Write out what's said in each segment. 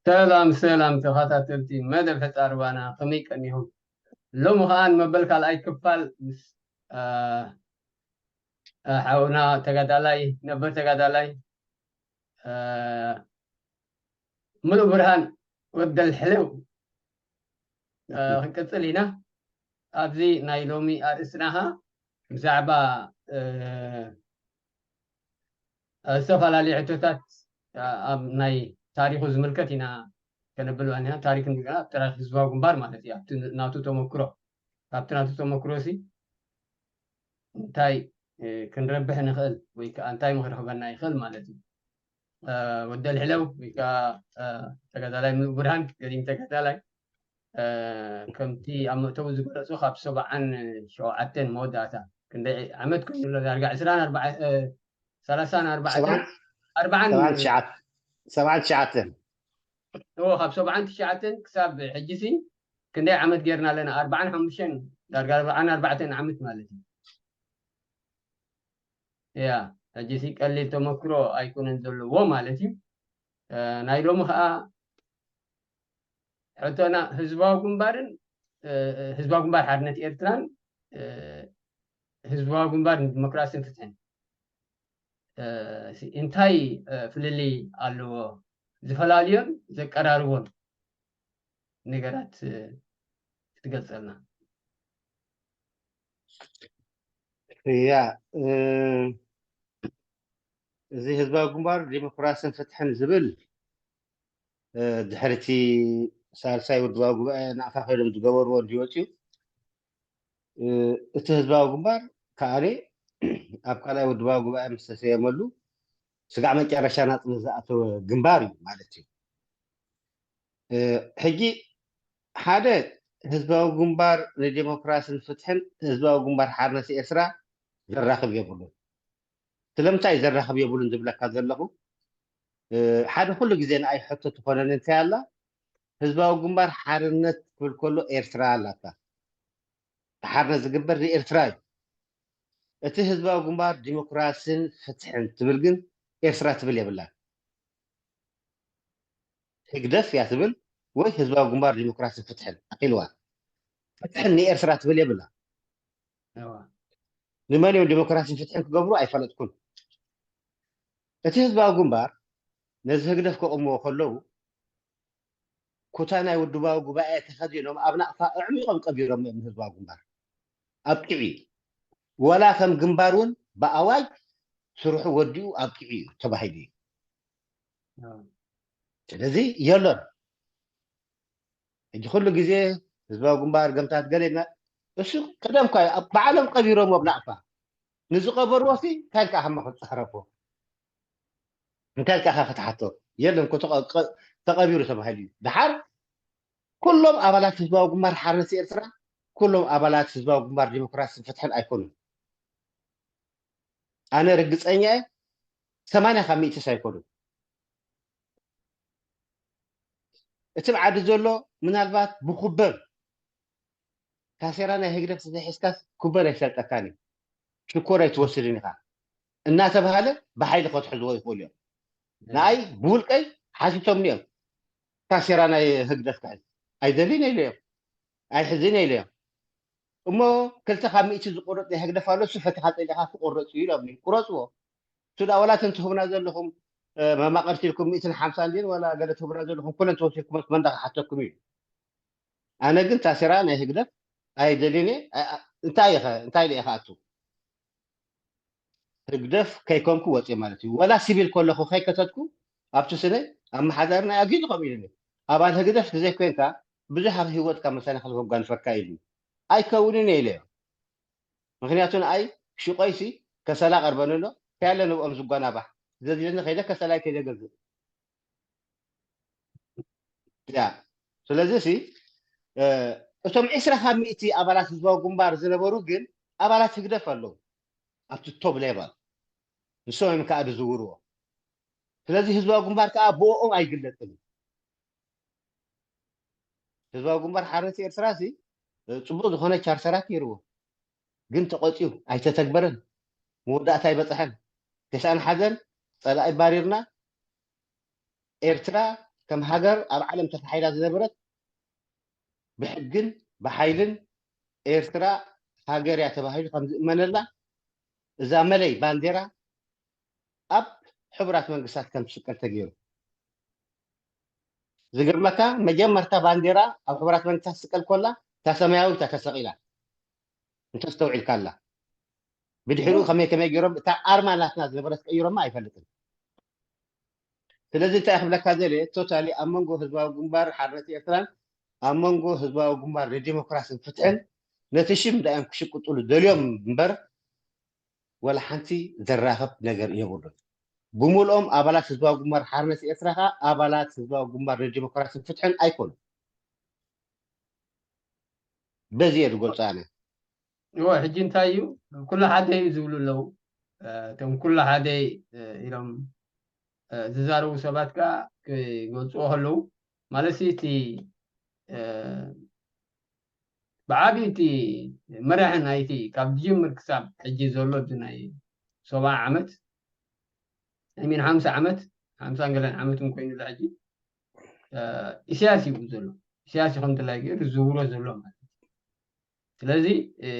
ሰላም ሰላም ተኸታተልቲ መደብ ሕፃር ባና፣ ከመይ ቀኒኹም? ሎሚ ኸኣ ንመበል ካልኣይ ክፋል ምስ፣ አ፣ አ፣ ሓውና ተጋዳላይ፣ ነበር ተጋዳላይ፣ አ፣ ምሉእ ብርሃን ወደል ሕሌው፣ አ፣ ክንቅጽል ኢና። ኣብዚ ናይ ሎሚ ኣርእስትና ኸኣ ብዛዕባ፣ አ፣ አ፣ ዝተፈላለዩ ሕቶታት፣ አ፣ ኣብ ናይ ታሪኹ ዝምልከት ኢና ከነብል ባኒና። ታሪክ እንደገና ኣብ ታሪክ ህዝባዊ ግንባር ማለት እዩ። ኣብቲ ናቱ ተመክሮ፣ ካብቲ ናቱ ተመክሮ ሲ እንታይ፣ እ፣ ክንረብሕ ንኽእል ወይ ከዓ እንታይ ምኽሪ ክበና ይኽእል ማለት እዩ። አ፣ ወደል ሕለው ወይ ከዓ፣ አ፣ ተጋዳላይ ምሉእ ብርሃን፣ ገዲም ተጋዳላይ፣ አ፣ ከምቲ ኣብ መእተዊ ዝገለጹ ካብ ሰብዓን ሸውዓተን መወዳእታ ክንደይ ዓመት ኮይኑ ኣሎ? ዳርጋ ዕስራን ኣርባዓ-፣ እ፣ ሰላሳን ኣርባዕተን፣ ሰብዓን፣ ኣርባዓን፣ ሰብዓን ትሽዓተ፣ ሰብዓን ትሽዓተን። እዎ፣ ካብ ሰብዓን ትሽዓተን ክሳብ ሕጂ ሲ ክንደይ ዓመት ጌርና ኣለና? ኣርባዓን ሓሙሽተን፣ ዳርጋ ኣርባዓን ኣርባዕተን ዓመት ማለት እዩ። ያ፣ ሕጂ ሲ ቀሊል ተመክሮ ኣይኮነን ዘለዎ ማለት እዩ። እ፣ ናይ ሎሚ ኸኣ ሕቶና ህዝባዊ ግንባርን፣ እ፣ ህዝባዊ ግንባር ሓርነት ኤርትራን፣ እ፣ ህዝባዊ ግንባር ንዲሞክራሲን ፍትሕን፣ እ፣ ሲ-፣ እንታይ፣ እ፣ ፍልልይ ኣለዎ? ዝፈላልዮን ዘቀራርቦን ነገራት፣ እ፣ ክትገልጸልና። ያ፣ እ፣ እዚ ህዝባዊ ግንባር ዲሞክራሲን ፍትሕን ዝብል፣ እ፣ ድሕሪ እቲ ሳልሳይ ውድባዊ ጉባኤ ናቕፋ ከይዶም ዝገበርዎ እንድዩ ወፂኡ። እ፣ እቲ ህዝባዊ ግንባር ከኣኒ ኣብ ካልኣይ ውድባዊ ጉባኤ ምስ ተሰየመሉ ስጋዕ መጨረሻ ናጽነት ዝኣተወ ግንባር እዩ ማለት እዩ። እ፣ ሕጂ ሓደ ህዝባዊ ግንባር ንዲሞክራሲን ፍትሕን ህዝባዊ ግንባር ሓርነት ኤርትራ ዘራኽብ የብሉን። ስለምንታይ ዘራኽብ የብሉን ዝብለካ ዘለኹ፣ እ፣ ሓደ ኩሉ ግዜ ንኣይ ሕቶ ትኾነኒ እንታይ ኣላ፣ ህዝባዊ ግንባር ሓርነት ክብል ከሎ ኤርትራ ኣላታ፣ ሓርነት ዝግበር ንኤርትራ እዩ። እቲ ህዝባዊ ግንባር ዲሞክራሲን ፍትሕን ትብል ግን ኤርትራ ትብል የብላን። ህግደፍ እያ ትብል ወይ ህዝባዊ ግንባር ዲሞክራሲን ፍትሕን ኣኺልዋ። ፍትሕን ንኤርትራ ትብል የብላ። እዋ። ንመን እዮም ዲሞክራሲን ፍትሕን ክገብሩ ኣይፈለጥኩን። እቲ ህዝባዊ ግንባር ነዚ ህግደፍ ከቕምዎ ከለዉ ኩታ ናይ ውድባዊ ጉባኤ ተኸዲኖም ኣብ ናቕፋ ኣዕሚቖም ቀቢሮም እዮም ንህዝባዊ ግንባር። ኣብቂዑ እዩ። ወላ ከም ግንባር እውን ብኣዋጅ ስርሑ ወዲኡ ኣብቂዑ እዩ ተባሂሉ እዩ። እዋ። ስለዚ የሎን። ሕጂ ኩሉ ግዜ ህዝባዊ ግንባር ገምታት ገለ ኢልና፣ እሱ ቀደም እኳ እዩ፣ ኣብ ባዕሎም ቀቢሮምዎ ብናቕፋ። ንዝቐበርዎ ሲ እንታይ ኢልካ ከማ ክትጻረፎ? እንታይ ኢልካ ኢኻ ክትሓቶ? የለን እኮ ተቐ-፣ ቀ-፣ ተቐቢሩ ተባሂሉ እዩ። ደሓር ኩሎም ኣባላት ህዝባዊ ግንባር ሓርነት ኤርትራ፣ ኩሎም ኣባላት ህዝባዊ ግንባር ዲሞክራሲን ፍትሕን ኣይኮኑን። ኣነ ርግጸኛ እየ፣ ሰማንያ ካብ ሚእቲ ኣይኮኑን። እቲ ኣብ ዓዲ ዘሎ ምናልባት ብኩበን፣ ታሴራ ናይ ህግደፍ ተዘይሒዝካስ ኩበን ኣይሰልጠካን እዩ፣ ሽኮር ኣይትወስድን ኢኻ እናተባሃለ ብሓይሊ ከትሕዝዎ ይኽእሉ እዮም። ንኣይ ብውልቀይ ሓቲቶምኒ እዮም። ታሴራ ናይ ህግደፍ ክሕዝ ኣይደልን ኢለ እዮም፣ ኣይሕዝን ኢለ እዮም። እሞ ክልተ ካብ ሚእቲ ዝቆረጽ ናይ ህግደፍ ኣሎ፣ እሱ ፈቲኻ ጸሊኻ ክቆረጽ እዩ ኢሎምኒ። ቁረጽዎ። እሱ ደኣ ዋላ እተን ትህቡና ዘለኹም፣ እ፣ መማቕርቲ ኢልኩም ሚእትን ሓምሳን ድየን ዋላ ገለ ትህቡና ዘለኹም፣ ኩለን ተወሲድኩሞስ መን ደኣ ክሓተኩም እዩ? ኣነ ግን ታሴራ ናይ ህግደፍ ኣይደልን እየ። ኣ-፣ ኣ-፣ እንታይ ኢኸ፣ እንታይ ኢለ ኢኻ ኣቱ? ህግደፍ ከይኮንኩ ወፅየ ማለት እዩ። ወላ ሲቪል ከለኹ ከይከተትኩ ኣብቲ ስነ ኣመሓዳሪ ናይ ኣጊዱ ከምኡ ኢሉኒ። ኣባል ህግደፍ ተዘይኮንካ ብዙሕ ኣብ ህይወትካ መሰናኽል ከጓንፈካ ኢሉ። ኣይከውንን እየ ኢለዮ። ምኽንያቱ ንኣይ ሽቆይሲ ከሰላ ቀርበኒ ኣሎ፣ እንታይ ኣለ ንብኦም ዝጓናባሕ? ዘድልየኒ ከይደ ከሰላይ ከይደ ገዝእ። ያ፣ ስለዚ ሲ፣ እ፣ እቶም ዕስራ ካብ ሚእቲ ኣባላት ህዝባዊ ግንባር ዝነበሩ ግን ኣባላት ህግደፍ ኣለዉ። ኣብቲ ቶፕ ሌቨል ንሶም እዮም ከዓ ዝዝውርዎ። ስለዚ ህዝባዊ ግንባር ከዓ ብኦም ኣይግለጽን እዩ። ህዝባዊ ግንባር ሓርነት ኤርትራ ሲ፣ እ፣ ጽቡቕ ዝኾነ ቻርተራት ነይርዎ። ግን ተቆጽዩ ኣይተተግበረን። መወዳእታ ኣይበጽሐን። ከስኣን ሓዘን ጸላኢ ባሪርና ኤርትራ ከም ሃገር ኣብ ዓለም ተታሒላ ዝነበረት ብሕግን ብሓይልን ኤርትራ ሃገር እያ ተባሂሉ ከም ዝእመነላ እዛ መለይ ባንዴራ ኣብ ሕቡራት መንግስታት ከም ትስቀል ተገይሩ። ዝገርመካ መጀመርታ ባንዴራ ኣብ ሕቡራት መንግስታት ትስቀል ኮላ እታ ሰማያዊት እያ ተሰቒላ እንተስተውዒልካላ። ብድሕሪኡ ከመይ ከመይ ገይሮም እታ ኣርማ ናትና ዝነበረት ቀይሮማ ኣይፈልጥን። ስለዚ እንታይ ክብለካ ዘልየ ቶታሊ ኣብ መንጎ ህዝባዊ ግንባር ሓርነት ኤርትራን ኣብ መንጎ ህዝባዊ ግንባር ንዲሞክራስን ፍትሕን ነቲ ሽም ዳእዮም ክሽቅጥሉ ደልዮም እምበር ወላ ሓንቲ ዘራኸብ ነገር የብሉን። ብምልኦም ኣባላት ህዝባዊ ግንባር ሓርነት ኤርትራ ከዓ ኣባላት ህዝባዊ ግንባር ንዲሞክራስን ፍትሕን ኣይኮኑ። በዚ እየ ዝገልፆ ኣነ። እወ ሕጂ እንታይ እዩ ኩሉ ሓደ እዩ ዝብሉ ኣለዉ። እቶም ኩሉ ሓደ ኢሎም ዝዛረቡ ሰባት ከዓ ክገልፅዎ ከለዉ ማለት እቲ ብዓብዩ እቲ መራሒ ናይቲ ካብ ዝጅምር ክሳብ ሕጂ ዘሎ ናይ ሰባ ዓመት ሚን ሓምሳ ዓመት ሓምሳ ገለን ዓመት ኮይኑ ሕጂ ኢሳያስ ይብሉ ዘሎ ኢሳያስ ይኹን እንተላይ ገይሩ ዝውሮ ዘሎ ማለት ስለዚ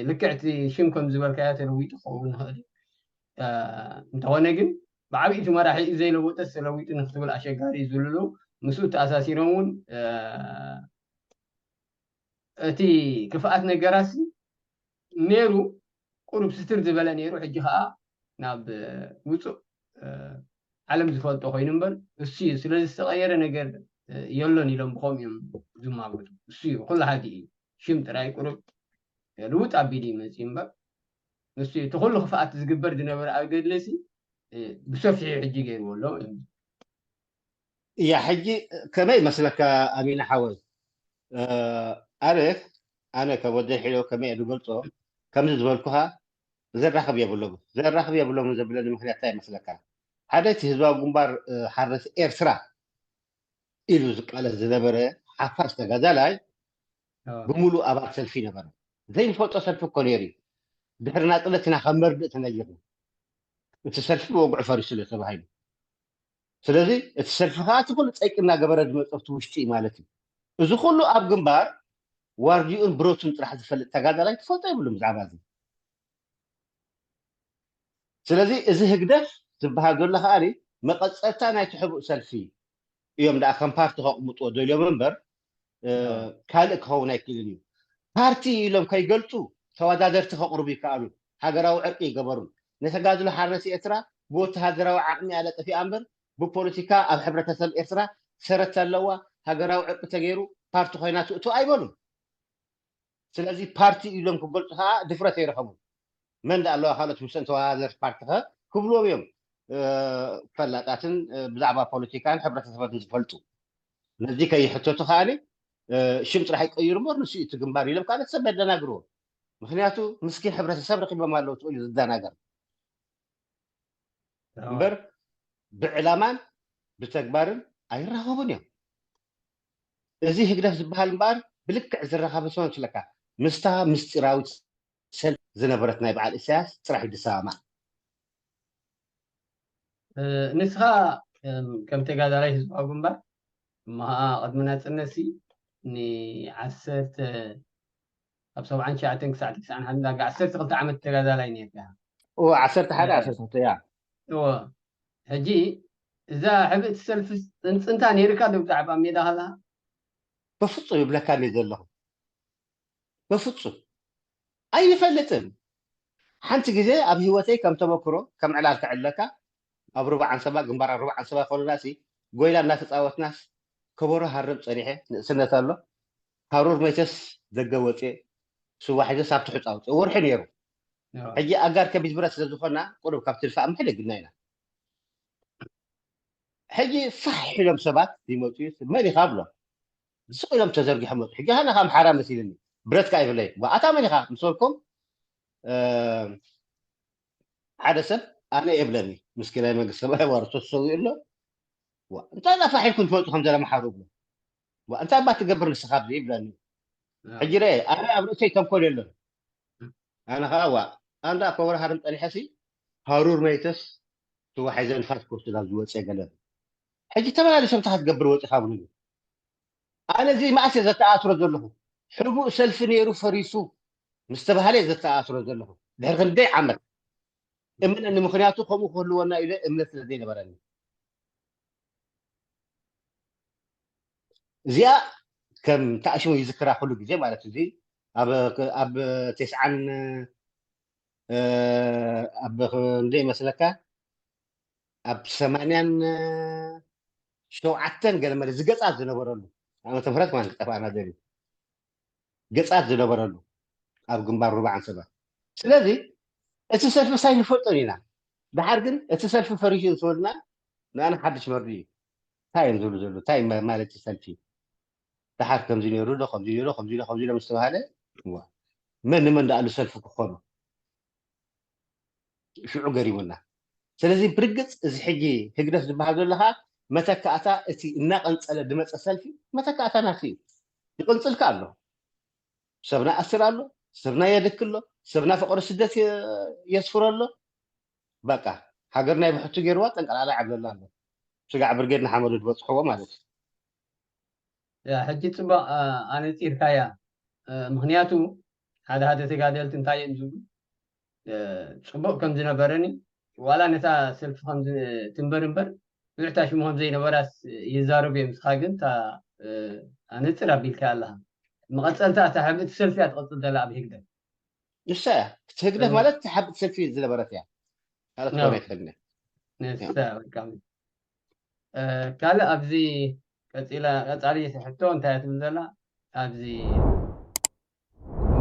ልክዕቲ ሽም ከም ዝበልካዮ ተለዊጡ ክኸውን ይኽእል እንተኾነ ግን ብዓብይቲ መራሒ እዩ ዘይለወጠ ተለዊጡ ንክትብል ኣሸጋሪ ዝብሉ ምስኡ ተኣሳሲሮም እውን እቲ ክፍኣት ነገራሲ ነይሩ ቁሩብ ስትር ዝበለ ነይሩ ሕጂ ከዓ ናብ ውፁእ ዓለም ዝፈልጦ ኮይኑ እምበር እሱ እዩ ስለዚ ዝተቀየረ ነገር የሎን ኢሎም ብከምኡ እዮም ዝማጎቱ እሱ እዩ ኩሉ ሓዲ እዩ ሽም ጥራይ ቁሩብ ልውጥ ኣቢሉ ይመፅእ እምበር እሱ እቲ ኩሉ ክፍኣት ዝግበር ዝነበረ ኣገልግለሲ ብሰፊሑ ሕጂ ገይርዎ ኣሎ እያ ሕጂ ከመይ መስለካ ኣሚና ሓወዝ ኣነ ኣነ ከም ወደይ ሒሎ ከመይ እየ ዝገልፆ ከምዚ ዝበልኩኻ ዘራኽብ የብሎም ዘራኽብ የብሎም ዘብለኒ ምክንያት እንታይ ይመስለካ ሓደ እቲ ህዝባዊ ግንባር ሓርነት ኤርትራ ኢሉ ዝቃለስ ዝነበረ ሓፋሽ ተጋዳላይ ብምሉእ ኣባል ሰልፊ ነበረ ዘይንፈልጦ ሰልፊ እኮ ነይሩ ድሕሪ ናፅነት ኢና ከም መርድእ ተነጊርና እቲ ሰልፊ ብወግዑ ፈሪሱ ስለ ተባሂሉ ስለዚ እቲ ሰልፊ ከዓ እቲ ኩሉ ፀይቂ እናገበረ ዝመፀ ኣብቲ ውሽጢ እዩ ማለት እዩ እዚ ኩሉ ኣብ ግንባር ዋርዲኡን ብረቱን ጥራሕ ዝፈልጥ ተጋዳላይ ትፈልጦ የብሉን ብዛዕባ እዚ ስለዚ እዚ ህግደፍ ዝበሃል ዘሎ ከዓ መቐፀልታ ናይቲ ሕቡእ ሰልፊ እዮም ደኣ ከም ፓርቲ ከቕምጥዎ ደልዮም እምበር ካልእ ክኸውን ኣይክእልን እዩ ፓርቲ ኢሎም ከይገልፁ ተወዳደርቲ ከቕርቡ ይከኣሉ ሃገራዊ ዕርቂ ይገበሩን ንተጋድሎ ሓርነት ኤርትራ ብወተሃደራዊ ዓቕሚ ኣለጠፊኣ እምበር ብፖለቲካ ኣብ ሕብረተሰብ ኤርትራ ሰረት ኣለዋ ሃገራዊ ዕርቂ ተገይሩ ፓርቲ ኮይና ትእቱ ኣይበሉን ስለዚ ፓርቲ ኢሎም ክገልፁ ከዓ ድፍረት ኣይረኸቡን መን ደኣ ኣለዋ ካልኦት ምስኦም ተወዳደርቲ ፓርቲ ከ ክብልዎም እዮም ፈላጣትን ብዛዕባ ፖለቲካን ሕብረተሰባትን ዝፈልጡ ነዚ ከይሕተቱ ከዓ ሽም ጥራሕ ይቀይሩ እምበር ንሱ እቲ ግንባር ኢሎም ካልኦት ሰብ የደናግርዎ ምክንያቱ ምስኪን ሕብረተሰብ ረኪቦም ኣለዉ ትብሉ ዝደናገር እምበር ብዕላማን ብተግባርን ኣይራኸቡን እዮም እዚ ህግደፍ ዝበሃል እምበኣር ብልክዕ ዝረኻበ ሰው ትለካ ምስታ ምስጢራዊት ሰልፍ ዝነበረት ናይ በዓል ኢሳያስ ጥራሕ እዩ ዝሰማማዕ ንስኻ ከም ተጋዳላይ ህዝባዊ ግንባር እሞ ከዓ ቅድሚ ናፅነት ሲ ንዓሰርተ ካብ ሰብዓን ትሽዓተን ክሳዕ ትስዓን ሓደን ዳርጋ ዓሰርተ ክልተ ዓመት ተጋዳላይ ነርካ እዎ ዓሰርተ ሓደ ዓሰርተ ክልተ እያ እዎ ሕጂ እዛ ሕብእቲ ሰልፊ ፅንፅንታ ነይርካ ዶ ብዛዕባ ሜዳ ከለካ በፍፁም ይብለካ እየ ዘለኹ በፍፁም ኣይንፈልጥን ሓንቲ ግዜ ኣብ ህይወተይ ከም ተመክሮ ከም ዕላል ከዕለካ ኣብ ሩባ ዓንሰባ ግንባር ኣብ ሩባ ዓንሰባ ከለና ሲ ጎይላ እናተፃወትናስ ከበሮ ሃርም ፀኒሐ ንእስነት ኣሎ ሃሩር መይተስ ደገ ወፅየ ስዋ ሒዘ ሳብ ትሑፅ ኣውፅየ ወርሒ ነይሩ ሕጂ ኣጋር ከቢድ ብረት ስለ ዝኾና ቁሩብ ካብ ትድፋእ ምሕደግልና ኢና ሕጂ ፋሕ ኢሎም ሰባት ይመፁ መን ኢኻ ብሎም ስቕ ኢሎም ተዘርጊሖም መፁ ሕጂ ሃና ካብ ሓራ መሲልኒ ብረት ከዓ ይብለይ ኣታ መን ኢኻ ምስ በልኩም ሓደ ሰብ ኣነ የብለኒ ምስኪናይ መንግስቲ ሰማይ ዋርሶ ዝሰውእ ኣሎ እንታይ ዳ ፋሕ ኢልኩም ትመፁ ከም ዘለመሓሩ እብሎ እንታይ ባ ትገብር ንስኻ ኣብዚ ይብለኒ ሕጂ ረ ኣነ ኣብ ርእሰይ ተንኮል የለን ኣነ ከዓ ዋ ኣንዳ ኮበረ ሃርም ፀኒሐሲ ሃሩር መይተስ ስዋ ሒዘ ንፋስ ክወስድ ኣብ ዝወፀ ገለ ሕጂ ተመላሊሶም እንታይ ክትገብር ወፂኻ ብሉኒ። ኣነ እዚ መኣስ እየ ዘተኣስሮ ዘለኹ። ሕቡእ ሰልፊ ነይሩ ፈሪሱ ምስ ተባሃለ እየ ዘተኣስሮ ዘለኹ። ድሕሪ ክንደይ ዓመት እመነኒ፣ ምኽንያቱ ከምኡ ክህልወና ኢለ እምነት ስለ ዘይነበረኒ። እዚኣ ከም ተኣሽሙ ይዝክራ ኩሉ ግዜ ማለት እዩ። ኣብ ኣብ ተስዓን ኣብ ክንደይ መስለካ ኣብ ሰማንያን ሸውዓተን ገለ መለ ዝገጻት ዝነበረሉ ዓመተ ምህረት ማለት ጠፋእና ደልዩ ገጻት ዝነበረሉ ኣብ ግንባር ሩባ ዓንሰባ። ስለዚ እቲ ሰልፊ ሳይ ንፈልጦን ኢና። ድሓር ግን እቲ ሰልፊ ፈሪሱ እንተበልና ንኣና ሓድሽ መርድእ እዩ። እንታይ እዮም ዝብሉ ዘለዉ? እንታይ ማለት እዩ ሰልፊ? ድሓር ከምዚ ነይሩ ዶ ከምዚ ነይሩ ከምዚ ዶ ከምዚ ዶ ምስ ተባሃለ እዋ መን ንመን ደኣሉ ሰልፊ ክኾኑ ሽዑ ገሪሙና። ስለዚ ብርግጽ እዚ ሕጂ ህግደፍ ዝበሃል ዘሎ ኸዓ መተካእታ እቲ እናቐንጸለ ዝመጸ ሰልፊ መተካእታ ናቱ እዩ። ይቕንጽልካ ኣሎ። ሰብና ኣስር ኣሎ፣ ሰብና የድክ ኣሎ፣ ሰብና ፈቐዶ ስደት የስፍሮ ኣሎ። በቃ ሃገር ናይ ብሕቱ ገይርዋ ጠንቀላላ ዓብለላ ኣሎ። ስጋዕ ብርጌድ ንሓመዱ ዝበጽሕዎ ማለት እዩ። ሕጂ ፅቡቅ ኣነፂርካያ። ምክንያቱ ሓደ ሓደ ተጋደልቲ እንታይ እዮም ዝብሉ፣ ፅቡቅ ከም ዝነበረኒ ዋላ ነታ ሰልፊ ከም ትንበር እምበር ብርታ ሽሙ ከም ዘይነበራስ ይዛረቡ እዮም። ንስኻ ግን ኣነፅር ኣቢልካ ኣለካ። መቐፀልታ እታ ሕብእቲ ሰልፊ እያ ትቐፅል ዘላ ኣብ ህግደፍ። ንሳ እያ እቲ ህግደፍ ማለት እቲ ሕብእቲ ሰልፊ ዝነበረት እያ። ካልእ ክኾን ኣይክእልን እያ። ካልእ ኣብዚ ቀፂላ ቀፃሊ ሕቶ እንታይ እያ ትብል ዘላ ኣብዚ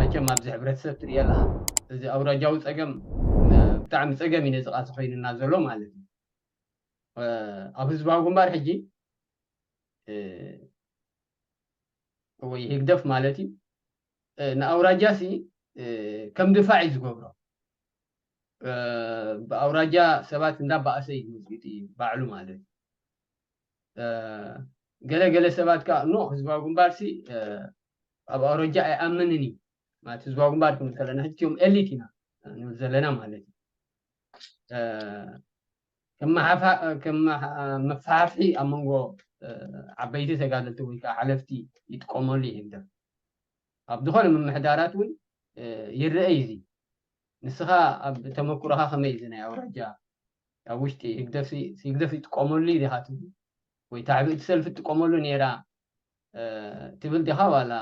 መቸም ኣብዚ ሕብረተሰብ ትሪኦ ኣለካ። እዚ ኣውራጃዊ ፀገም ብጣዕሚ ፀገም እዩ ነዚ ቃልሲ ኮይንና ዘሎ ማለት እዩ። ኣብ ህዝባዊ ግንባር ሕጂ ወይ ህግደፍ ማለት እዩ ንኣውራጃ ሲ ከም ድፋዕ እዩ ዝገብሮ። ብኣውራጃ ሰባት እንዳባኣሰ እዩ ዝመፅእ ባዕሉ ማለት እዩ። ገለ ገለ ሰባት ከዓ ኖ ህዝባዊ ግንባር ሲ ኣብ ኣውራጃ ኣይኣምንን እዩ ማለት ህዝባዊ ግንባር ክንብል ከለና ሕጂ እቲኦም ኤሊት ኢና ንብል ዘለና ማለት እዩ። መፋሕፍሒ ኣብ መንጎ ዓበይቲ ተጋደልቲ ወይ ከዓ ሓለፍቲ ይጥቀመሉ ይህግደፍ። ኣብ ዝኾነ ምምሕዳራት እውን ይረአ እዩ። ንስኻ ኣብ ተመኩሮኻ ከመይ እዚ ናይ ኣውራጃ ኣብ ውሽጢ ህግደፍ ይጥቀመሉ ዲኻ ትብል ወይ ታዕብእቲ ሰልፊ ትጥቀመሉ ነይራ ትብል ዲኻ ዋላ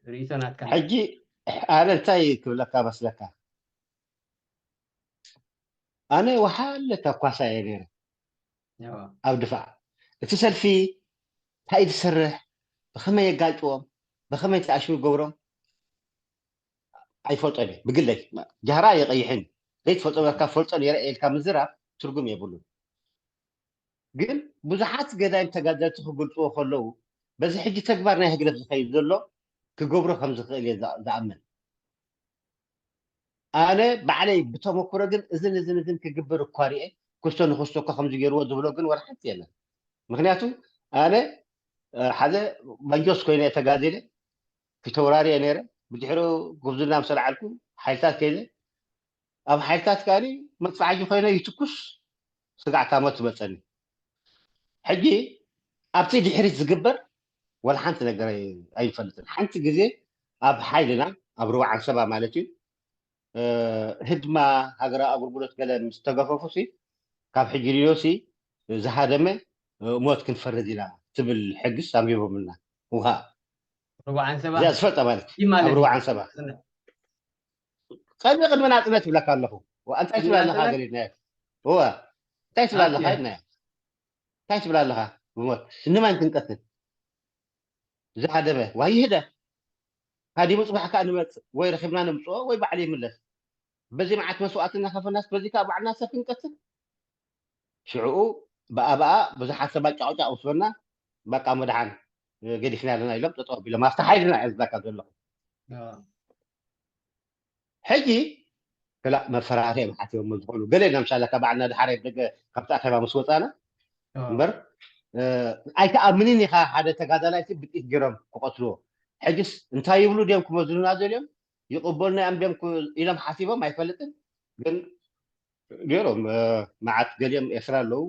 ርእይቶ ናትካ? ሕጂ ኣነ እንታይ ክብለካ መስለካ፣ ኣነ ወሓለ ተኳሳ እየ ነይረ ኣብ ድፋዕ። እቲ ሰልፊ እንታይ ዝሰርሕ፣ ብኸመይ የጋጭዎም፣ ብኸመይ ተኣሽሙ ይገብሮም ኣይፈልጦን እየ። ብግለይ ጃህራ የቐይሕን ዘይትፈልጦ በካ ፈልጦ ነይረ ኢልካ ምዝራብ ትርጉም የብሉን። ግን ብዙሓት ገዳይም ተጋደልቲ ክገልፅዎ ከለዉ በዚ ሕጂ ተግባር ናይ ህግደፍ ዝኸይድ ዘሎ ክገብሮ ከም ዝኽእል እየ ዝኣምን። ኣነ ባዕለይ ብተመክሮ ግን እዝን እዝን እዝን ክግበር እኳ ርኤ ክስቶ ንክስቶ እኳ ከምዚ ገይርዎ ዝብሎ ግን ወላ ሓንቲ የለን። ምክንያቱ ኣነ ሓደ መንጆስ ኮይነ ተጋዲለ ፊተውራሪ እየ ነይረ። ብድሕሪኡ ጉብዝና ምስ ኣልዓልኩ ሓይልታት ከይደ ኣብ ሓይልታት ከኣ መጥፋዕጂ ኮይነ ይትኩስ ስጋዕ ታሞት ትመፀኒ። ሕጂ ኣብቲ ድሕሪት ዝግበር ወላ ሓንቲ ነገር ኣይንፈልጥን። ሓንቲ ግዜ ኣብ ሓይልና ኣብ ሩባ ዓንሰባ ማለት እዩ ህድማ ሃገራዊ ኣገልግሎት ገለ ምስ ተገፈፉ ሲ ካብ ሕጂ ሪዮ ሲ ዝሃደመ ሞት ክንፈርድ ኢና ትብል ሕግስ ኣንቢቦምልና። ውሃ ሩባ ዓንሰባ እዚኣ ዝፈልጣ ማለት እዩ ማለት ኣብ ሩባ ዓንሰባ ቀድሚ ቅድሚ ናፅነት ይብለካ ኣለኹ። እንታይ ትብል ኣለኻ? ገሊድና እወ እንታይ ትብል ኣለኻ? ኢልናዮ። እንታይ ትብል ኣለኻ? ብሞት እንማን ክንቀትል ዝሃደመ ዋይ ይህደ ሃዲሙ ፅባሕ ከዓ ንመፅእ ወይ ረኪብና ነምፅኦ ወይ ባዕሉ ይምለስ። በዚ መዓት መስዋዕቲ እናኸፈናስ በዚ ከዓ ባዕልና ሰብ ክንቀትል ሽዕኡ ብኣ ብኣ ብዙሓት ሰባት ጫቕጫቕ ምስ በልና በቃ መድሓን ገዲፍና ኣለና ኢሎም ጠጠው ኣቢሎም ኣብቲ ሓይልና እየ ዝብለካ ዘለኹ። ሕጂ ክላእ መፈራርሒ እዮም ሓሲቦሞ ዝኾኑ ገለ ኢና ምሻላ ካብ ባዕልና ድሓር ኣብ ደገ ካብቲ ኣኼባ ምስ ወፃና እምበር ኣይተኣምንን ኢኻ ሓደ ተጋዳላይ ሲ ብጥይት ገይሮም ክቐትልዎ። ሕጅስ እንታይ ይብሉ ድዮም ክመዝኑና ዘልዮም ይቕበሉና እዮም ድዮም ኢሎም ሓሲቦም ኣይፈልጥን። ግን ገይሮም መዓት ገሊኦም ኤርትራ ኣለዉ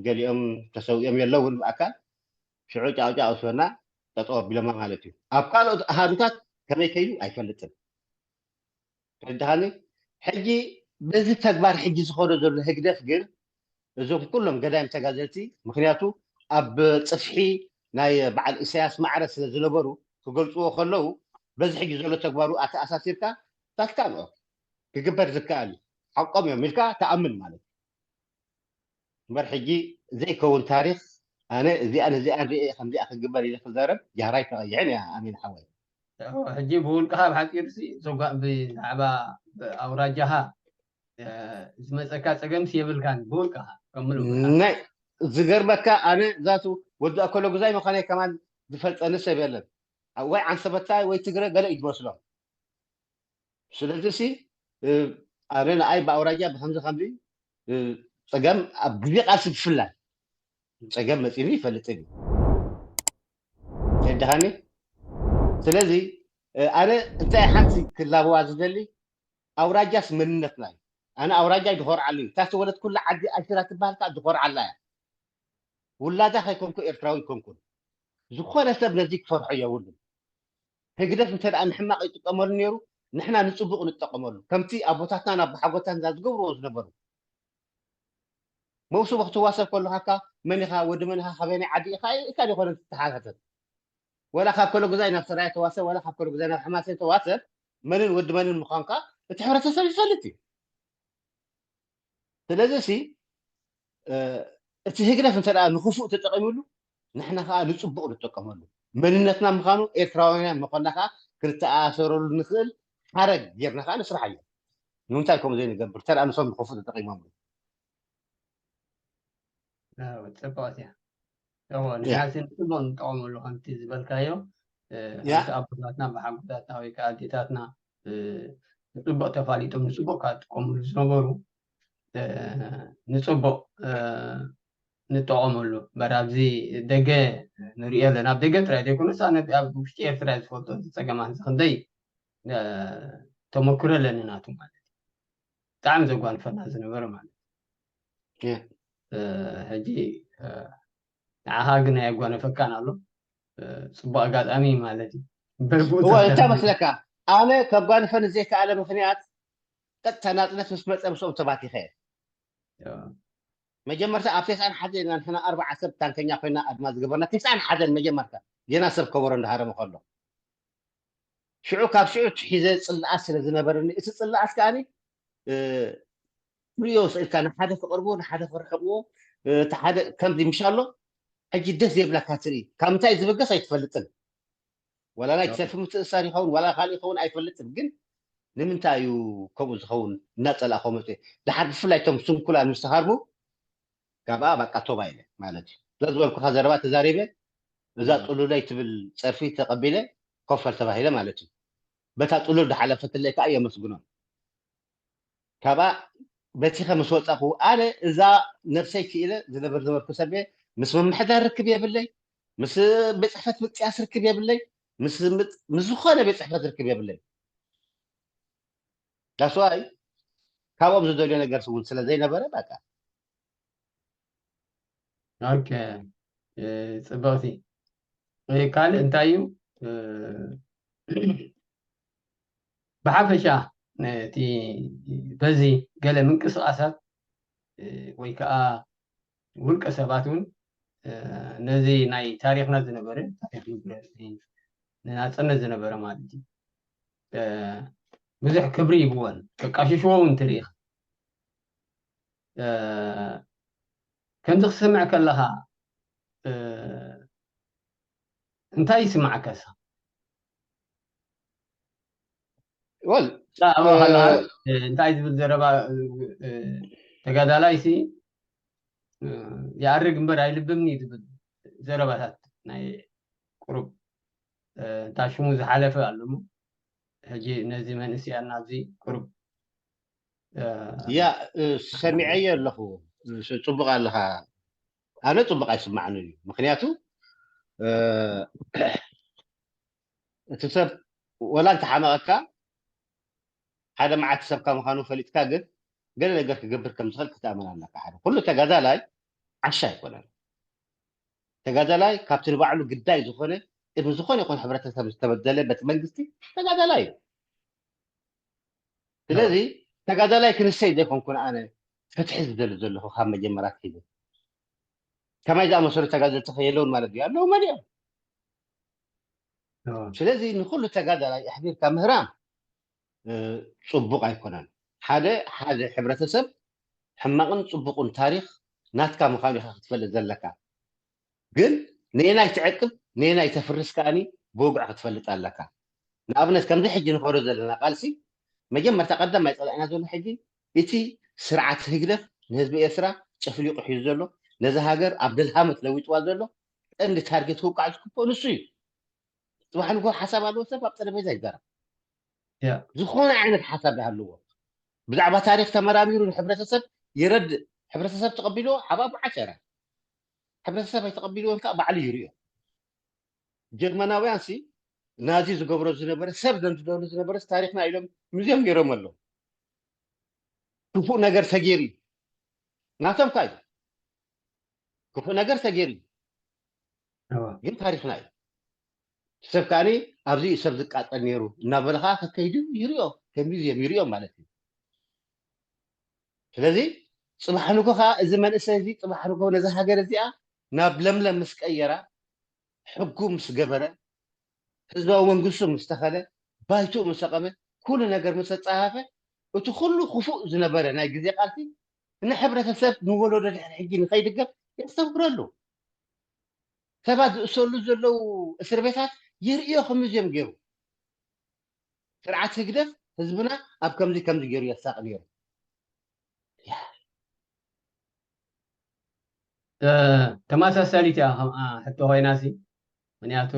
ገሊኦም ተሰዊኦም የለውን ብኣካል። ሽዑ ጫውጫው ስበና ጠጠው ኣቢሎማ ማለት እዩ። ኣብ ካልኦት ኣሃዱታት ከመይ ከይዱ ኣይፈልጥን። ተረድሃኒ? ሕጂ በዚ ተግባር ሕጂ ዝኾነ ዘሎ ህግደፍ ግን እዞም ኩሎም ገዳይም ተጋዘልቲ፣ ምክንያቱ ኣብ ጽፍሒ ናይ በዓል ኢሳያስ ማዕረ ስለ ዝነበሩ ክገልጽዎ ከለዉ፣ በዚ ሕጂ ዘሎ ተግባሩ ኣተኣሳሲርካ ታትካ ንኦ ክግበር ዝከኣል እዩ። ሓቆም እዮም ኢልካ ተኣምን ማለት እዩ። እምበር ሕጂ ዘይከውን ታሪኽ ኣነ እዚኣን እዚኣን ርኤ ከምዚኣ ክግበር ኢለ ክዛረብ ጃህራይ ተቐይሕን እያ ኣሚን ሓወይ። ሕጂ ብውልቅኻ ብሓፂሩ ብዛዕባ ኣውራጃኻ ዝመፀካ ፀገምስ የብልካን ብውልቅኻ ከምሉ ናይ ዝገርመካ ኣነ ዛቱ ወዲ ኣኮሎ ጉዛይ ምዃነይ ከማን ዝፈልጠኒ ሰብ የለን። ወይ ዓንሰበታይ ወይ ትግረ ገለ እዩ ዝመስሎም። ስለዚ ሲ ኣነ ንኣይ ብኣውራጃ ብከምዚ ከምዚ ፀገም ኣብ ግዜ ቃልሲ ብፍላይ ፀገም መፂኒ ይፈልጥን እዩ። ተረድሃኒ? ስለዚ ኣነ እንታይ ሓንቲ ክላበዋ ዝደሊ ኣውራጃስ መንነትና እዩ። ኣነ ኣውራጃ ዝኮርዓሉ እዩ። እታ ዝተወለድኩላ ዓዲ ኣሽራ ትበሃል ከዓ ዝኮርዓላ እያ። ውላዳ ከይኮንኩ ኤርትራዊ ይኮንኩን። ዝኾነ ሰብ ነዚ ክፈርሖ የብሉን። ህግደፍ እንተ ደኣ ንሕማቕ ይጥቀመሉ ነይሩ ንሕና ንጽቡቕ ንጠቐመሉ። ከምቲ ኣቦታትና ናብ ሓጎታትና ዝገብርዎ ዝነበሩ። መውስቦ ክትዋሰብ ከለኻ መን ኢኻ ወዲ መን ኢኻ ካበየናይ ዓዲ ኢኻ ኢልካ ዘይኮነ ትተሓታተት። ወላ ካብ ከሎ ግዛይ ናብ ሰራየ ተዋሰብ ወላ ካብ ከሎ ግዛይ ናብ ሓማሴን ተዋሰብ መንን ወዲ መንን ምዃንካ እቲ ሕብረተሰብ ይፈልጥ እዩ። ስለዚ ሲ እቲ ህግደፍ እንተ ንክፉእ ተጠቂሙሉ ንሕና ከዓ ንፅቡቅ ንጠቀመሉ። መንነትና ምዃኑ ኤርትራውያን ምዃንና ከዓ ክንተኣሳሰረሉ ንኽእል ሓረግ ጌርና ከዓ ንስርሓዮ። ንምንታይ ከምኡ ዘይንገብር? እንተ ንሶም ንክፉእ ተጠቂሞምሉ። ፅብቅቲ እያ። እዎ ንሓሲ ንፅቡቅ ንጠቀመሉ ከምቲ ዝበልካዮ ከምቲ ኣቦታትና ብሓጎታትና ወይ ከዓ ኣዴታትና ብፅቡቅ ተፋሊጦም ንፅቡቅ ካብ ዝጥቀምሉ ዝነበሩ ንፅቡቅ ንጠቀመሉ እምበር ኣብዚ ደገ ንሪኦ ኣለና ኣብ ደገ ጥራይ ዘይኮነስ ኣብ ውሽጢ ኤርትራ ዝፈልጦ እዚ ፀገማት እዚ ክንደይ ተመክሮ ኣለኒ ናቱ ማለት እዩ ብጣዕሚ ዘጓንፈና ዝነበረ ማለት እዩ ሕጂ ንዓኻ ግን ኣየጓነፈካን ኣሎ ፅቡቅ ኣጋጣሚ ማለት እዩ እምበር ብኡ እወ እንታይ ተፈተነ መስለካ ኣነ ከጓንፈኒ ዘይከኣለ ምክንያት ቀጥታ ናፅነት ምስ መፀ ምስኦም ተባቲኸ እየ መጀመርታ ኣብ ተስዓን ሓደን ኢና ንሕና ኣርባዓ ሰብ ታንከኛ ኮይና ኣድማ ዝገበርና ተስዓን ሓደን መጀመርታ ጌና ሰብ ከበሮ እንዳሃረመ ከሎ ሽዑ ካብ ሽዑ ሒዘ ፅልኣት ስለ ዝነበረኒ እቲ ፅልኣት ከዓኒ ሪዮ ስኢልካ ንሓደ ክቕርቦ ንሓደ ክርሕቅዎ እቲ ሓደ ከምዚ ምሻሎ ሕጂ ደስ ዘይብለካ ትርኢ ካብ ምንታይ ዝብገስ ኣይትፈልጥን ዋላ ናይ ሰልፊ ምትእሳር ይኸውን ዋላ ካልእ ይኸውን ኣይፈልጥን ግን ንምንታይ እዩ ከምኡ ዝኸውን እናፀላእኮ መፅእ ድሓር ብፍላይ እቶም ስንኩላን ምስ ተሃርሙ ካብኣ በቃ ቶባ ኢለ ማለት እዩ ስለዝበልኩካ ዘረባ ተዛሪበ እዛ ጥሉለይ ትብል ፀርፊ ተቐቢለ ኮፈል ተባሂለ ማለት እዩ በታ ጥሉል ዝሓለፈትለይ ከዓ የመስግኖም ካብኣ በቲኸ ምስ ወፃኹ ኣነ እዛ ነብሰይ ክኢለ ዝነበር ዝነበርኩ ሰብ ምስ ምምሕዳር ርክብ የብለይ ምስ ቤት ፅሕፈት ምጥያስ ርክብ የብለይ ምስ ዝኾነ ቤት ፅሕፈት ርክብ የብለይ ዳስዋይ ካብኦም ዝደልዮ ነገር እውን ስለ ዘይነበረ በቃ ኦኬ ፅብቕቲ ካልእ እንታይ እዩ ብሓፈሻ ነቲ በዚ ገለ ምንቅስቃሳት ወይ ከዓ ውልቀ ሰባት እውን ነዚ ናይ ታሪክና ዝነበረ ንናፅነት ዝነበረ ማለት እዩ ብዙሕ ክብሪ ይብወን ከቃሽሽዎ እውን ትርኢ ከምዚ ክስምዕ ከለካ እንታይ ይስማዓካ ሳ ወል እንታይ ዝብል ዘረባ ተጋዳላይ ሲ ይኣርግ እምበር ኣይልብምን እዩ ዝብል ዘረባታት ናይ ቁሩብ እንታ ሽሙ ዝሓለፈ ኣሎ ሕጂ ነዚ መንእስያና ኣብዚ ቁሩብ ያ ሰሚዐዮ ኣለኹ ፅቡቅ ኣለኻ ኣነ ፅቡቅ ኣይስማዕን እዩ ምክንያቱ እቲ ሰብ ወላ እንተሓመቐካ ሓደ መዓልቲ ሰብካ ምዃኑ ፈሊጥካ ግን ገለ ነገር ክገብር ከም ዝኽእል ክትኣምን ኣለካ ሓደ ኩሉ ተጋዳላይ ዓሻ ኣይኮነን። ተጋዳላይ ካብቲ ንባዕሉ ግዳይ ዝኾነ ቅድሚ ዝኾነ ይኹን ሕብረተሰብ ዝተበደለ በቲ መንግስቲ ተጋዳላይ እዩ። ስለዚ ተጋዳላይ ክንሰይ ዘይኮንኩን ኣነ ፍትሒ ዝደሊ ዘለኹ ካብ መጀመርያ ሒዘ። ከማይ ዝኣመሰሉ ተጋደልቲ ከየለውን ማለት ድዩ? ኣለዉ መሊኦም። ስለዚ ንኩሉ ተጋዳላይ ኣሕቢርካ ምህራም ጽቡቕ ኣይኮነን። ሓደ ሓደ ሕብረተሰብ ሕማቕን ጽቡቕን ታሪኽ ናትካ ምዃኑ ኢኻ ክትፈልጥ ዘለካ። ግን ነየናይ ትዕቅብ ነየናይ ተፍርስ ከኣኒ ብወግዒ ክትፈልጥ ኣለካ። ንኣብነት ከምዚ ሕጂ ንኸዶ ዘለና ቃልሲ መጀመርታ ቀዳማይ ጸላኢና ዘሎ ሕጂ እቲ ስርዓት ህግደፍ ንህዝቢ ኤርትራ ጨፍሊቑ ሒዙ ዘሎ ነዚ ሃገር ኣብ ደልሃመት ለዊጥዋ ዘሎ ቀንዲ ታርጌት ክውቃዕ ዝግብኦ ንሱ እዩ። ጽባሕ ንግሆ ሓሳብ ኣለዎ ሰብ ኣብ ጠረጴዛ ይዛረብ። ዝኾነ ዓይነት ሓሳብ ይሃልዎ ብዛዕባ ታሪኽ ተመራሚሩ ንሕብረተሰብ የረድእ። ሕብረተሰብ ተቐቢልዎ ሓባቡ ዓሸራ። ሕብረተሰብ ኣይተቐቢልዎን ከዓ ባዕሉ ይርእዮ። ጀርመናውያን ሲ ናዚ ዝገብሮ ዝነበረ ሰብ ዘንድደሉ ዝነበረ ታሪኽና ኢሎም ሙዚየም ገይሮም ኣለዉ። ክፉእ ነገር ተገይሩ እዩ ናቶም ካ እዩ ክፉእ ነገር ተገይሩ እዩ ግን ታሪኽና እዩ። ሰብ ከዓኒ ኣብዚ እዩ ሰብ ዝቃጠል ነይሩ እናበለ ከዓ ከከይዱ ይሪኦ ከም ሙዚየም ይሪኦ ማለት እዩ። ስለዚ ፅባሕ ንጎ ከዓ እዚ መንእሰይ እዚ ፅባሕ ንጎ ነዚ ሃገር እዚኣ ናብ ለምለም ምስ ቀየራ ሕጉ ምስ ገበረ ህዝባዊ መንግስቱ ምስ ተኸለ ባይትኡ ምስ ኣቐመ ኩሉ ነገር ምስ ኣፀሃፈ እቲ ኩሉ ክፉእ ዝነበረ ናይ ግዜ ቃልሲ ንሕብረተሰብ ንወለዶ ድሕሪ ሕጂ ንኸይድገም የስተምህረሉ። ሰባት ዝእሰሉ ዘለዉ እስር ቤታት ይርእዮ ከምዚ እዮም ገይሩ። ስርዓት ህግደፍ ህዝብና ኣብ ከምዚ ከምዚ ገይሩ የሳቕ ነይሩ። ተመሳሳሊት እያ ከምኣ ሕቶ ኮይና ሲ ምክንያቱ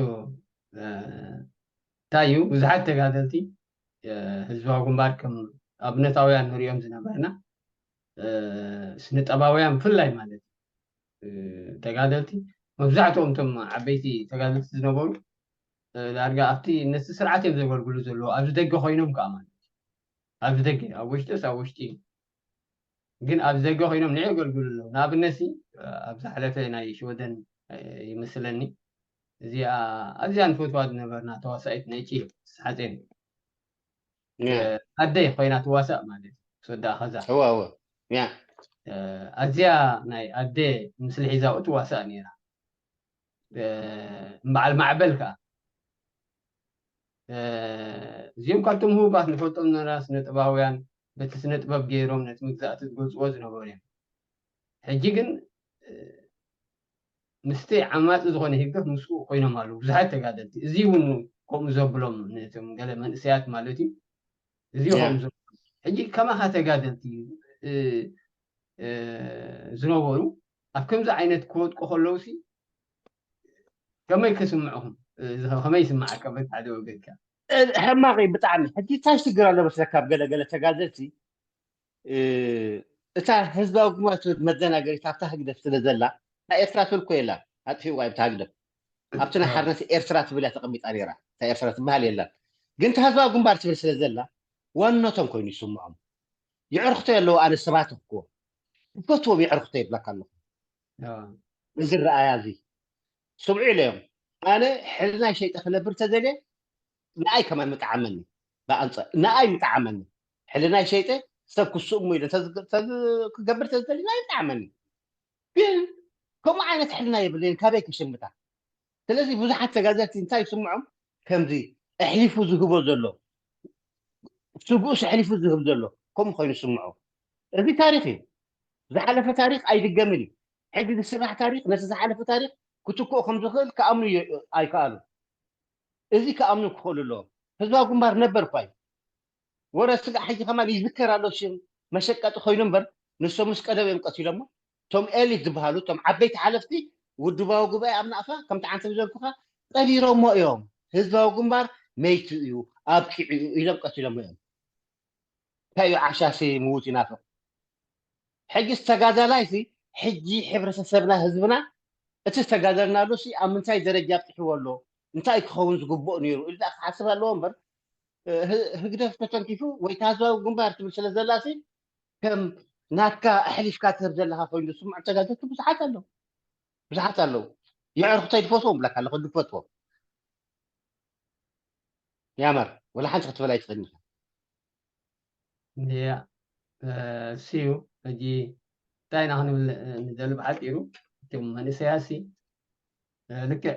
እንታይ እዩ ብዙሓት ተጋደልቲ ህዝባዊ ግንባር ከም ኣብነታውያን ንሪኦም ዝነበርና ስነ ጠባውያን ብፍላይ ማለት እዩ ተጋደልቲ መብዛሕትኦም እቶም ዓበይቲ ተጋደልቲ ዝነበሩ ዳርጋ ኣብቲ ነቲ ስርዓት እዮም ዘገልግሉ ዘለዉ ኣብዚ ደገ ኮይኖም ከዓ ማለት ኣብዚ ደገ ኣብ ውሽጢስ ኣብ ውሽጢ ግን ኣብዚ ደገ ኮይኖም ንዕ የገልግሉ ኣለዉ ንኣብነት ኣብ ዝሓለፈ ናይ ሽወደን ይመስለኒ እዚኣ ኣዝያ ንፈትዋ ዝነበርና ተዋሳኢት ናይ ጭ ሓፂን ኣደይ ኮይና ትዋሳእ ማለት እዩ። ምስ ወዳኣ ከዛ እወ እወ ያ ኣዝያ ናይ ኣደ ምስሊ ሒዛኡ ትዋሳእ ነይራ። እምበዓል ማዕበል ከዓ እዚኦም ካብቶም ህቡባት ንፈልጦም ዘለና ስነ ጥበባውያን በቲ ስነ ጥበብ ገይሮም ነቲ መግዛእቲ ዝገልፅዎ ዝነበሩ እዮም። ሕጂ ግን ምስቲ ዓማፂ ዝኾነ ህግደፍ ምስኡ ኮይኖም ኣለዉ ብዙሓት ተጋደልቲ። እዚ እውን ከምኡ ዘብሎም ነቶም ገለ መንእሰያት ማለት እዩ። እዚ ከምኡ ዘብሎም ሕጂ ከማኻ ተጋደልቲ ዝነበሩ ኣብ ከምዚ ዓይነት ክወድቁ ከለውሲ ከመይ ክስምዕኹም ከመይ ይስምዓካ በቲ ሓደ ወገንካ? ሕማቕ እዩ ብጣዕሚ። ሕጂ እንታይ ሽግር ኣሎ መስለካ ኣብ ገለ ገለ ተጋደልቲ እታ ህዝባዊ ግንባር ትብል መዘናገሪት ኣብታ ህግደፍ ስለ ዘላ እታ ኤርትራ ትብል እኮ የላን ኣጥፊእዋ እዩ ብታ ህግደፍ ኣብቲ ናይ ሓርነት ኤርትራ ትብል እያ ተቐሚጣ ነይራ እታ ኤርትራ ትበሃል የላን ግን እታ ህዝባዊ ግንባር ትብል ስለ ዘላ ዋንነቶም ኮይኑ ይስምዖም የዕርኽቶ የለዉ ኣነ ሰባት እኮ ይፈትዎም የዕርኽቶ ይብለካ ኣለኹ እዚ ረኣያ እዚ ስምዑ ኢለዮም ኣነ ሕልናይ ሸይጠ ክነብር ተደልየ ንኣይ ከማን ምጠዓመኒ ብኣንፃ ንኣይ ምጠዓመኒ ሕልናይ ሸይጠ ሰብ ክስእሙ ኢለ ክገብር ተዝደሊ ንኣይ ምጠዓመኒ ግን ከምኡ ዓይነት ሕልና የብለይን ካበይ ክሽምታ ስለዚ ብዙሓት ተጋዘርቲ እንታይ ይስምዖም ከምዚ ኣሕሊፉ ዝህቦ ዘሎ ስግኡስ ኣሕሊፉ ዝህብ ዘሎ ከምኡ ኮይኑ ይስምዖ እዚ ታሪክ እዩ ዝሓለፈ ታሪክ ኣይድገምን እዩ ሕጂ ዝስራሕ ታሪክ ነቲ ዝሓለፈ ታሪክ ክትክኦ ከም ዝኽእል ክኣምኑ ኣይከኣሉ እዚ ክኣምኑ ክኽእሉ ኣለዎም ህዝባዊ ግንባር ነበር እኳ እዩ ወረ ስጋዕ ሕጂ ከማን ይዝከር ኣሎ ሽም መሸቀጢ ኮይኑ እምበር ንሶም ምስ ቀደም እዮም ቀቲሎሞ እቶም ኤሊት ዝበሃሉ እቶም ዓበይቲ ሓለፍቲ ውድባዊ ጉባኤ ኣብ ናቕፋ ከምቲ ዓንተ ብዘልኩኻ ቀቢሮሞ እዮም ህዝባዊ ግንባር መይቱ እዩ ኣብቂዑ እዩ ኢሎም ቀቲሎሞ እዮም እንታይ እዩ ዓሻሲ ምዉት ይናፍቕ ሕጂ ዝተጋዳላይ ሲ ሕጂ ሕብረተሰብና ህዝብና እቲ ዝተጋደልናሉ ሲ ኣብ ምንታይ ደረጃ ኣብፅሕዎ ኣሎ እንታይ ክኸውን ዝግብኦ ነይሩ ኢሉ ክሓስብ ኣለዎ እምበር ህግደፍ ተተንኪፉ ወይ ታህዝባዊ ግንባር ትብል ስለ ዘላ ሲ ከም ናትካ ኣሕሊፍካ ትህብ ዘለኻ ኮይኑ ዝስምዑ ተጋደልቲ ብዙሓት ኣለዉ። ብዙሓት ኣለዉ። የዕርኩተይ ድፈትዎም ብለካ ኣለኹ፣ ድፈትዎም። ያመር፣ ወላ ሓንቲ ክትበላ ኣይትኽእልን ኢኻ። ያ እሱ እዩ። ሕጂ እንታይ ኢና ክንብል ንደሊ ብሓፂሩ፣ እቶም መንእሰያሲ ልክዕ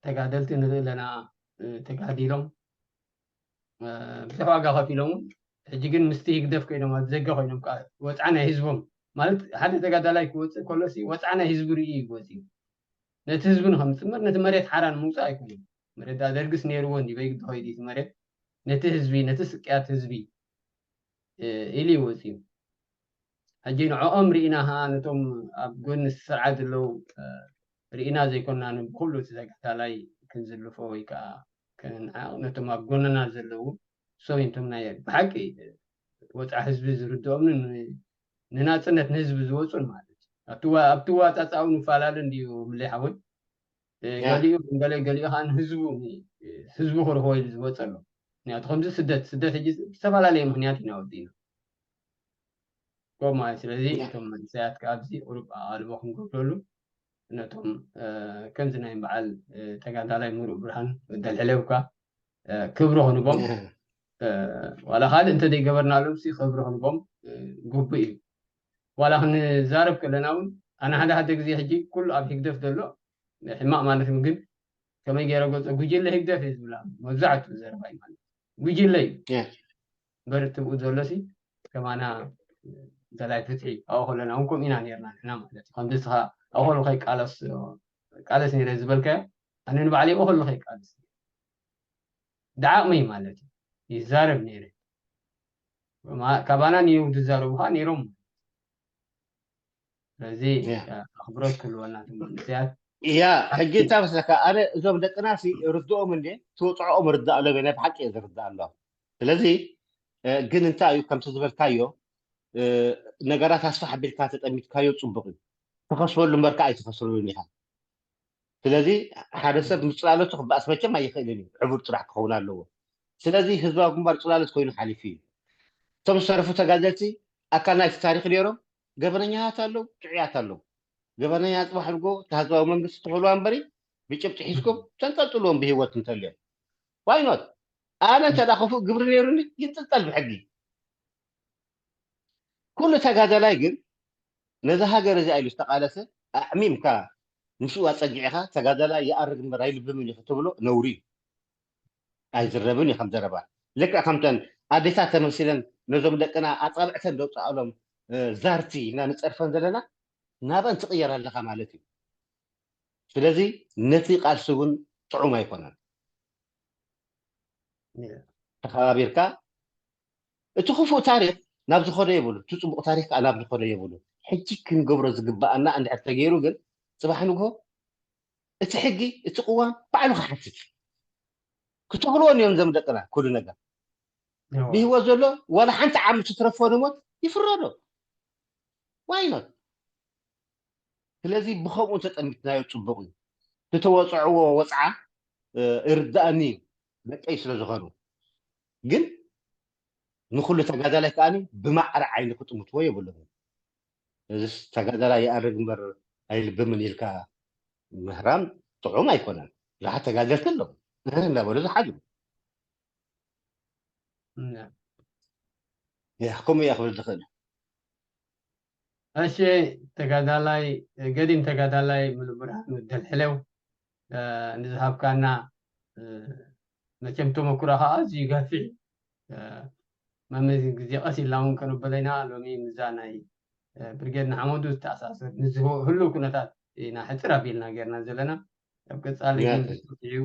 ተጋደልቲ ንርኢ ኣለና። ተጋዲሎም ብዙሕ ዋጋ ከፊሎም እውን፣ ሕጂ ግን ምስቲ ህግደፍ ኮይኖም ኣብ ዘገ ኮይኖም ከዓ ወፅዓ ናይ ህዝቦም ማለት ሓደ ተጋዳላይ ክወፅእ ከሎሲ ወፅዓ ናይ ህዝቢ ርኢ እዩ ወፂኡ። ነቲ ህዝቢ ንከምፅእ እምበር ነቲ መሬት ሓራ ንምውፃእ ኣይኮነን። መሬት ደኣ ደርግስ ነይርዎ እንዲ በይግዲ ከይዱ እቲ መሬት ነቲ ህዝቢ ነቲ ስቅያት ህዝቢ ኢሉ ይወፅኡ። ሕጂ ንዕኦም ርኢና ከዓ ነቶም ኣብ ጎኒ ስርዓት ዘለዉ ርኢና ዘይኮና ብኩሉ እቲ ተጋዳላይ ክንዝልፎ ወይ ከዓ ክንንዓቕ ነቶም ኣብ ጎንና ዘለዉ እሶም እዮም እቶም ናይ ብሓቂ ወፅዓ ህዝቢ ዝርድኦምን ንናፅነት ንህዝቢ ዝወፁን ማለት እዩ። ኣብቲ ዋፃፃኡ ንፈላለ እንድዩ ምለይ ሓወይ። ገሊኡ ገለ ገሊኡ ከዓ ንህዝቡ ህዝቡ ክርህቦ ኢሉ ዝወፀ ኣሎ። ምክንያቱ ከምዚ ስደት ስደት ሕጂ ዝተፈላለየ ምክንያት ኢና ወፂና። ከምኡ ማለት ስለዚ እቶም መንእሰያት ከዓ ኣብዚ ቁሩብ ኣቓልቦ ክንገብረሉ ነቶም ከምዚ ናይ በዓል ተጋዳላይ ምሩእ ብርሃን ደልሕሌውካ ክብሪ ክንቦም ዋላ ካልእ እንተ ዘይገበርናሎም ሲ ክብሪ ክንቦም ግቡእ እዩ። ዋላ ክንዛረብ ከለና እውን ኣነ ሓደ ሓደ ግዜ ሕጂ ኩሉ ኣብ ህግደፍ ዘሎ ሕማቕ ማለት እዩ። ግን ከመይ ገይረ ገልፆ ጉጅለ ህግደፍ እየ ዝብላ መብዛሕትኡ ዘረባይ ማለት ጉጅለ እዩ። እምበር እቲ ብኡ ዘሎ ሲ ከማና ደላይ ፍትሒ ኣብኡ ከለና እውን ከምኡ ኢና ነርና ንሕና ማለት እዩ። ከምዚ እስኻ ኣብኡ ከሎ ከይቃለስ ቃለስ ነይረ ዝበልካዮ ኣነ ንባዕለይ ኣብኡ ከሎ ከይቃለስ ደዓቕመይ ማለት እዩ ይዛረብ ነይረ። ካባና ንየው ዝዛረቡ ከዓ ነይሮም። ስለዚ ኣኽብሮት ክህልወና እቶም መንእሰያት። ያ ሕጂ እንታይ መስለካ፣ ኣነ እዞም ደቅና ሲ ርድኦም እንዴ ትወፅዖኦም ርዳእ ኣሎ ናይ ብሓቂ እየ ዝርዳእ ኣሎ። ስለዚ ግን እንታይ እዩ ከምቲ ዝበልካዮ ነገራት ኣስፋሕ ኣቢልካ ተጠሚትካዮ ፅቡቅ እዩ። ትኸስበሉ እምበርካ ኣይትኸስበሉን ኢኻ። ስለዚ ሓደ ሰብ ምስ ፅላለቱ ክበኣስ መቸም ኣይኽእልን እዩ። ዕቡድ ጥራሕ ክኸውን ኣለዎ። ስለዚ ህዝባዊ ግንባር ፅላሎት ኮይኑ ሓሊፉ እዩ። እቶም ዝተረፉ ተጋደልቲ ኣካል ናይቲ ታሪክ ነይሮም። ገበነኛታት ኣለዉ፣ ጥዑያት ኣለዉ። ገበነኛ ፅባሕ ንጎ እቲ ህዝባዊ መንግስቲ ትኽእልዋ እምበሪ ብጭብጢ ሒዝኩም ተንጠልጥልዎም ብህይወት እንተልዮም። ዋይኖት ኣነ እንተ ክፉእ ግብሪ ነይሩኒ ይንጥልጠል ብሕጊ። ኩሉ ተጋዳላይ ግን ነዛ ሃገር እዚኣ ኢሉ ዝተቓለሰ ኣዕሚምካ ምስኡ ኣፀጊዕኻ ተጋዳላይ ይኣርግ እምበር ኣይልብምን እዩ ክትብሎ ነውሪ እዩ። ኣይዝረብን እዩ ከም ዘረባ። ልክዕ ከምተን ኣዴታት ተመሲለን ነዞም ደቅና ኣፃብዕተን ደውፅኣሎም ዛርቲ እና ንፀርፈን ዘለና ናበን ትቕየር ኣለኻ ማለት እዩ። ስለዚ ነቲ ቃልሲ እውን ጥዑም ኣይኮነን። ተኸባቢርካ እቲ ክፉእ ታሪክ ናብ ዝኾነ የብሉ፣ እቲ ፅቡቕ ታሪክ ከዓ ናብ ዝኾነ የብሉ። ሕጂ ክንገብሮ ዝግባኣና እንድሕር ተገይሩ ግን ፅባሕ ንግሆ እቲ ሕጊ እቲ ቅዋም ባዕሉ ክሓትት ክትኽልዎ እዮም ዘም ደቅና ኩሉ ነገር ብህይወት ዘሎ ዋላ ሓንቲ ዓመት ትትረፎ ንሞት ይፍረዶ ዋይኖት ስለዚ ብኸምኡ እንተጠሚትናዮ ፅቡቕ እዩ። ዝተወፅዕዎ ወፅዓ ይርዳእኒ እዩ ደቀይ ስለ ዝኾኑ። ግን ንኹሉ ተጋዳላይ ከዓኒ ብማዕረ ዓይኒ ክጥምትዎ የብሎምን። እዚ ተጋዳላይ ይኣርግ እምበር ኣይልብምን ኢልካ ምህራም ጥዑም ኣይኮነን። ብዙሓት ተጋደልቲ ኣለዉ እህ እንዳበሉ ዝሓድሩ። ከምኡ እየ ክብል ዝኽእል። እሺ ተጋዳላይ ገዲም ተጋዳላይ ሙሉእ ብርሃን ወደልሕሌው ንዝሃብካና መቸም ተመኩሮ ከዓ ኣዝዩ ገፊሕ መመዚ ግዜ ቀስ ኢልና እውን ከነበለና ሎሚ ምዛ ናይ ብርጌድ ንሓመዱ ዝተኣሳሰር ምስ ህሉው ኩነታት ኢና ሕፅር ኣቢልና ገይርና ዘለና ኣብ ቀፃሊ ግን ብስፊሑ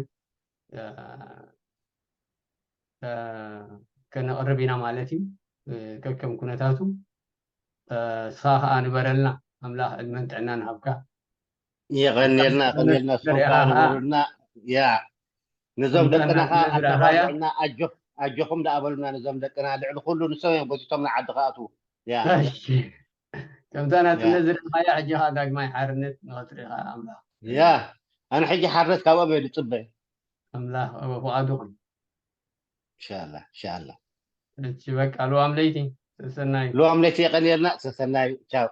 ከነቕርብ ኢና ማለት እዩ። ከከም ኩነታቱ እስኻ ከዓ ንበረልና ኣምላኽ ዕድመን ጥዕናን ሃብካ። የቐንየልና የቐንየልና ሶፋ ንበሩልና ያ ነዞም ደቅና ከዓ ኣተባብዕና ኣጆኹም ደኣ በሉና ነዞም ደቅና ልዕሊ ኩሉ ንሶም እዮም ጎቲቶም ንዓዲ ክኣትዉ ያ ከምታ ናፅነት ዝረእኻያ ሕጂ ከዓ ዳግማይ ሓርነት ንኽትርኢ ከዓ ኣምላኽ ያ ኣነ ሕጂ ሓርነት ካብኦም እየ ዝፅበ ኣምላኽ ፍቓዱ ኹን ኢንሻላ ኢንሻላ እቺ በቃ ልዋም ለይቲ ሰናይ ሎም ለይቲ የቐንየልና። ሰሰናይ ቻው።